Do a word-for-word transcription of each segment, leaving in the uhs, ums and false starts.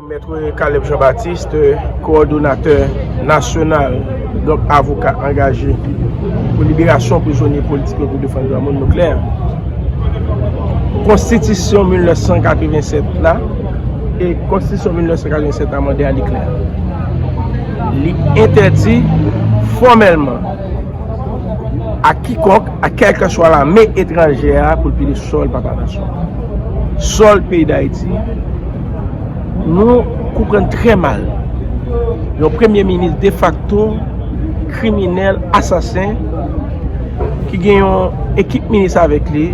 Mèt Caleb Jean Baptiste, kowòdonatè nasyonal, donk avoka angaje pou liberasyon prizonye politik yo, pou defann dwa moun, nou klè. Konstitisyon mil nèf san katrevennsèt la, e Konstitisyon mil nèf san katrevennsèt amande a, li klè. Li entèdi fòmèlman a kikonk, a kèlkeswa lame etranjè a, pou l pile sòl papa nasyon. Sòl peyi Dayiti, nou konprann trè mal. Yon premye minis defakto, kriminèl, asasen, ki gen yon ekip minis avèk li,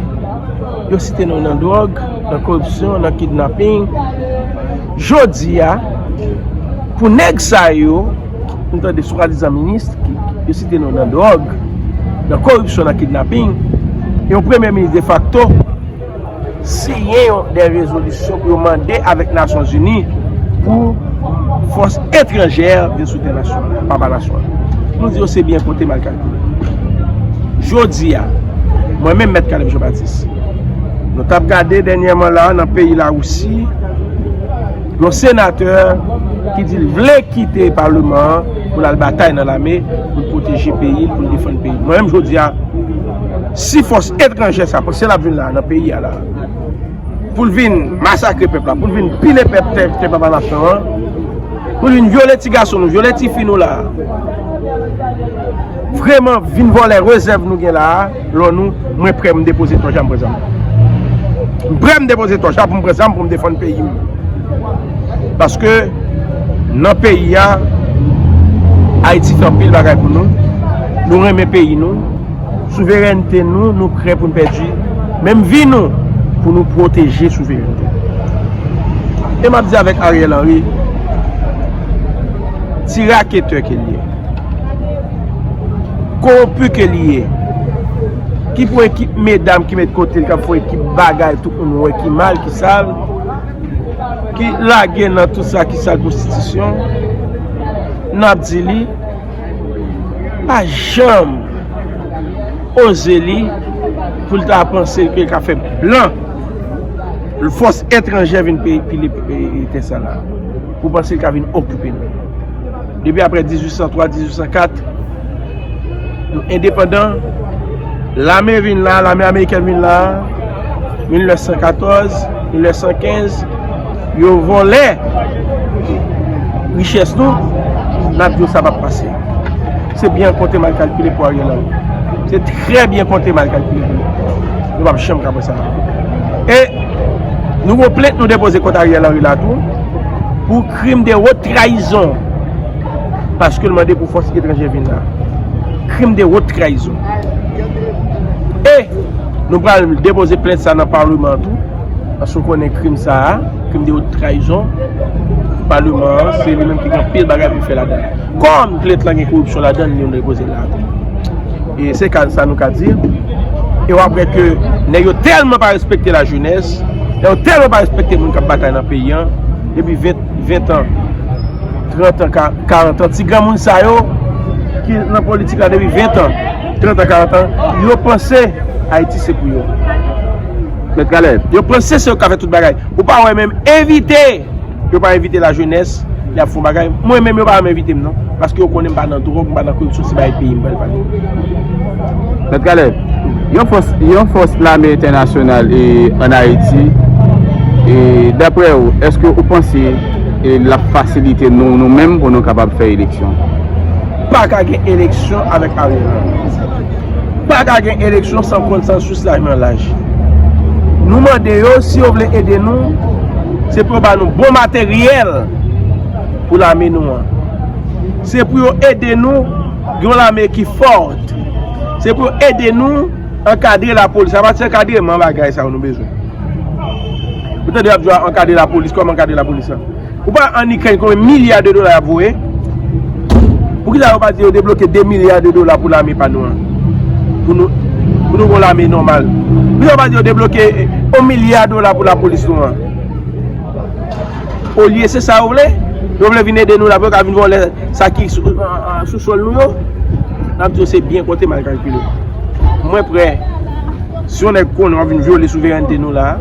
yo site nou nan dwòg, nan koripsyon, nan kidnaping. Jodi a, pou nèg sa yo, m tande swadizan minis, ki, yo site nou nan dwòg, nan koripsyon, nan kidnaping, yon premye minis defakto siyen yon de rezolisyon pou yo mande avèk Nasyonzini pou fòs etranjè vin sou tè nasyon, papa nasyon. Nou di yo se byen konte, mal kalkile. Jodi a, mwen menm, Mèt Caleb Jean Baptiste, nou t ap gade dènyèman la nan peyi Larisi, yon senatè ki di l vle kite Paleman an pou l al batay nan lame pou l pwoteje peyi l, pou l defann peyi l. Mwen menm, jodi a, si fòs etranjè sa, paske l ap vin la, nan peyi a la, pou l vin masakre pèp la, pou l vin pile pèp, tè, tè papa nasyon an, pou l vin vyole ti gason nou, vyole ti fi nou la, vrèman vin vòlè rezèv nou gen la a, lò nou, mwen prè m depoze tòch la, m pran zam. M prè m depoze tòch la pou m pran zam pou m defann peyi m. Paske nan peyi a, Ayiti fè anpil bagay pou nou. Nou renmen peyi nou. Souverènte nou, nou prè pou n pèdi menm vi nou pou nou pwoteje souverènte. E m ap di avèk Ariel Henry, ti raketè ke l ye, kowonpi ke l ye, ki pou ekip medam ki met kote l, k ap fè ekip bagay tout moun wè ki mal, ki sal, ki lage nan tout sa ki sal konstitisyon, n ap di li, pa janm oze li pou l ta panse ke l ka fè blan, fòs etranjè vin pe-, pile, e, e, tè sa la, pou panse l ka vin okipe nou. Depi apre dizuit san twa, dizuit san kat, nou endepandan. Lame vin la, lame amerikèn vin la, mil nèf san katòz, mil nèf san kenz, yo vòlè richès nou, n ap di yo sa p ap pase. Se byen konte, mal kalkile pou Ariel Henry. Se trè byen konte, mal kalkile pou li. Nou p ap janm ka fè sa. E nou gon plent nou depoze kont Ariel Henry la tou, pou krim de wot trayizon. Paske l mande pou fòs etranjè vin la. Krim de wot trayizon. E nou pral depoze plent sa nan Paleman an tou. Paske w konnen krim sa a, krim de wot trayizon, Paleman an, se li menm ki gen anpil bagay pou fè ladan l. Kòm plent lan gen koripsyon ladan l, nou depoze l la tou. E se ka, sa nou ka di. E w ap wè ke nèg yo tèlman pa respekte lajenès, nèg yo tèlman pa respekte moun k ap batay nan peyi a, depi ven, ven tan, trant an, ka-, karant an, ti granmoun sa yo ki nan politik la depi ven tan, trant an, karant an, yo panse Ayiti se pou yo. Mèt Caleb. Yo panse se yo k ka fè tout bagay. Ou pa wè menm envite, yo pa envite lajenès, y ap fè yon bagay. Mwen menm, yo pa janm envite m non. Paske yo konnen m pa nan dwòg, m pa nan koripsyon, se bagay peyi m pral pale. Mèt Caleb, yon fòs, yon fòs lame entènasyonal, e, ann Ayiti, e, daprè w, èske ou panse, e, l ap fasilite nou, nou menm, pou nou kapab fè eleksyon? Pa ka gen eleksyon avèk Ariel Henry. Pa ka gen eleksyon san konsansis laj nan laj. Nou mande yo, si yo vle ede nou, se pou yo ba nou bon materyèl pou lame nou an. Se pou yo ede nou gen yon lame ki fò. Se pou yo ede nou ankadre lapolis. Apati ankadreman bagay sa yo nou bezwen. Ou tande y ap di w ankadre lapolis, kòman ankadre lapolis la? Ou pa an Ikrèn konbyen milya de dola y ap voye? Poukisa yo pa di yo debloke de milya de dola pou lame pa nou an? Pou nou, pou nou gon lame nòmal. Poukisa yo pa di yo debloke, eh, yon milya dola pou lapolis nou an? Olye se sa yo vle, yo vle vin ede nou la pou yo ka vin vòlè sa ki sou, an, an, sou sòl nou yo. N ap di yo se byen konte, mal kalkile. Mwen prè. Si yon nèg konnen w ap vin vyole souverènte nou la,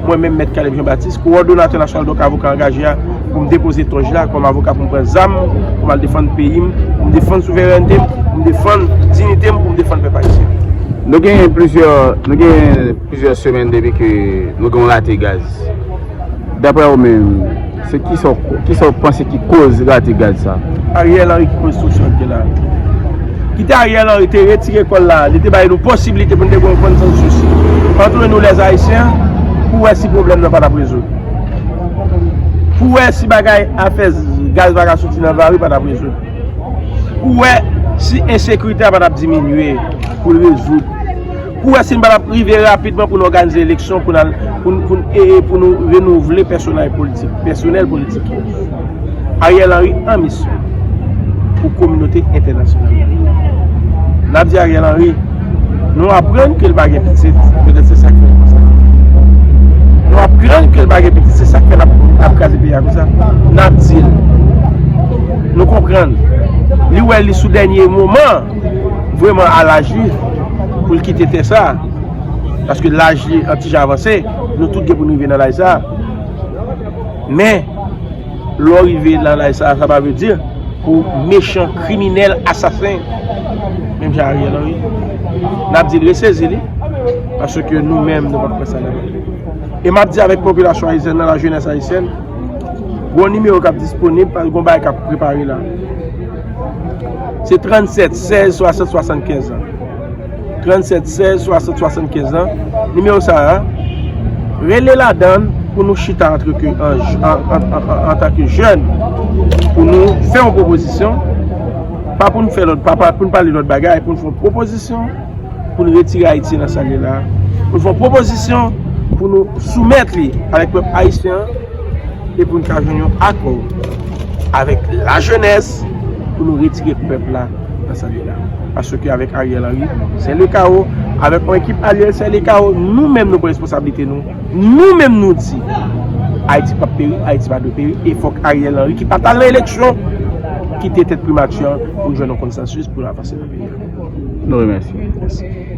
mwen menm, Mèt Caleb Jean Baptiste, kowòdonatè nasyonal, donk avoka angaje a, Pou m depoze tòch la kòm avoka, pou m pran zam, pou m al defann peyi m, pou m defann souverènte m, pou m defann diyite m, pou m defann pèp ayisyen. Nou gen plizyè, nou gen plizyè semèn depi ke nou gen yon rate gaz. Daprè ou menm, se kisa w, kisa w panse ki koz rate gaz sa? Ariel Henry ki koz tout sa k gen la. Kite Ariel Henry te retire kò l la, li te bay nou posiblite pou n te gen yon konsansis ant nou, lèzayisyen, pou wè si pwoblèm nan pa t ap rezoud. Pou wè si bagay afè gaz pa ka soti nan vari pa t ap rezoud. Pou wè si ensekirite a pa t ap diminye pou l rezoud. Pou wè si n pa t ap rive rapidman pou n òganize eleksyon, pou n al, pou n, pou n, e, e pou nou renouvle pèsonaj politik, pèsonèl politik yo. Ariel Henry an misyon pou kominote entènasyonal la. N ap di Ariel Henry, nou aprann ke l pa gen pitit, petèt se sa k fè l konsa. Nou aprann ke l pa gen pitit, se sa k fè l ap, ap kraze peyi a konsa. N ap di l, nou konprann. Li wè li sou dènye moman, vrèman a laj li, pou l kite tè sa. Paske laj li an ti jan avanse, nou tout gen pou n rive nan laj sa. Men, lè w rive nan laj sa, sa pa vle di pou mechan, kriminèl, asasen, menm jan Ariel Henry, n ap di l resezi li, paske nou menm, nou p ap pran sa nan men l. E m ap di avèk popilasyon ayisyèn nan, lajenès ayisyèn, gon nimewo k ap disponib, paske gon bagay k ap prepare la. Se trannsèt sèz swasant swasannkenz an. Trannsèt sèz swasant swasannkenz an. Nimewo sa a, rele ladan l pou nou chita antre ke, an, an, an, an, antanke jèn, pou nou fè yon pwopozisyon, pa pou n fè lòt, pa, pa pou n pale lòt bagay, pou n fè yon pwopozisyon pou n retire Ayiti nan sa l ye la. Pou n fè yon pwopozisyon pou nou soumèt li avèk pèp ayisyen an e pou n ka jwenn yon akò avèk lajenès pou nou retire pèp la nan sa l ye la. Paske avèk Ariel Henry, c'est le chaos. Avèk yon ekip alye, c'est le chaos. Nou menm, nou pran responsablite nou. Nou menm, nou di, Ayiti p ap peri, Ayiti pa dwe peri. E fòk Ariel Henry, ki pa t al nan eleksyon, kite tèt primati an pou n jwenn yon konsansis pou n avanse nan peyi a. Nou remèsye. Mèsi.